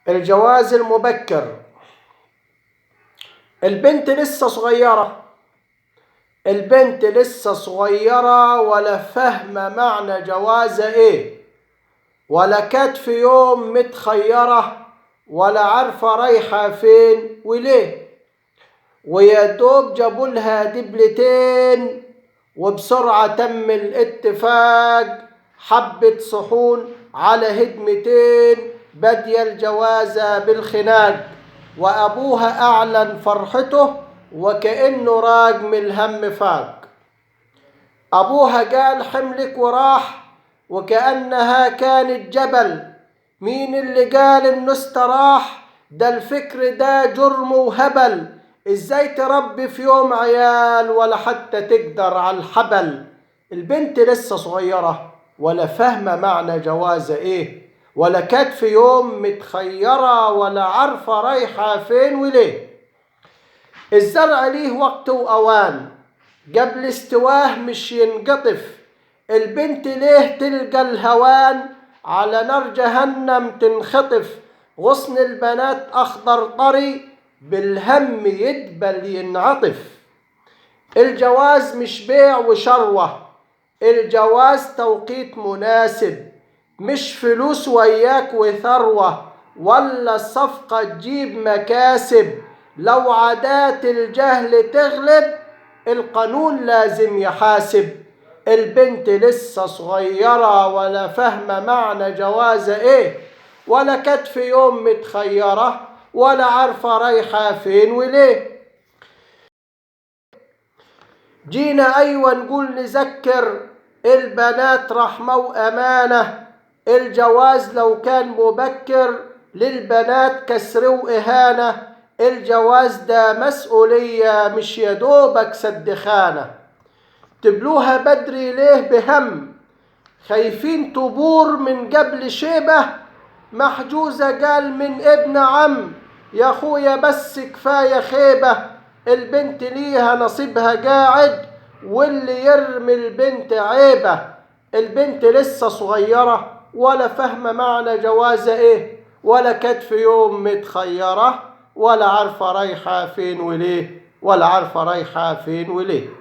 الجواز المبكر. البنت لسه صغيرة، البنت لسه صغيرة ولا فاهمة معنى جوازة ايه، ولا كانت في يوم متخيرة، ولا عارفة رايحة فين وليه، ويا دوب جابولها دبلتين وبسرعة تم الاتفاق، حبة صحون على هدمتين بادية الجوازة بالخناق، وأبوها أعلن فرحته وكأنه راج من الهم فاق. أبوها قال حملك وراح وكأنها كانت جبل، مين اللي قال إنه استراح؟ ده الفكر ده جرم وهبل، إزاي تربي في يوم عيال ولا حتى تقدر على الحبل. البنت لسه صغيرة ولا فاهمة معنى جوازة إيه، ولا كانت في يوم متخيرة، ولا عارفة رايحة فين وليه. الزرع ليه وقت وأوان قبل استواه مش ينقطف، البنت ليه تلقى الهوان على نار جهنم تنخطف، غصن البنات أخضر طري بالهم يدبل ينعطف. الجواز مش بيع وشروة، الجواز توقيت مناسب، مش فلوس وياك وثروة، ولا الصفقة تجيب مكاسب، لو عادات الجهل تغلب القانون لازم يحاسب. البنت لسه صغيرة ولا فاهمة معنى جوازة ايه، ولا كانت في يوم متخيرة، ولا عارفة رايحة فين وليه. جينا ايوه نقول نذكر البنات رحمة وأمانة، الجواز لو كان مبكر للبنات كسر وإهانة، الجواز ده مسؤولية مش يدوبك سد خانة. تبلوها بدري ليه بهم، خايفين تبور من قبل شيبة، محجوزة قال من ابن عم، يا خويا بس كفاية خيبة، البنت ليها نصيبها قاعد واللي يرمي البنت عيبة. البنت لسه صغيرة ولا فاهمة معنى جوازة ايه، ولا كانت في يوم متخيرة، ولا عارفة رايحة فين وليه، ولا عارفة رايحة فين وليه.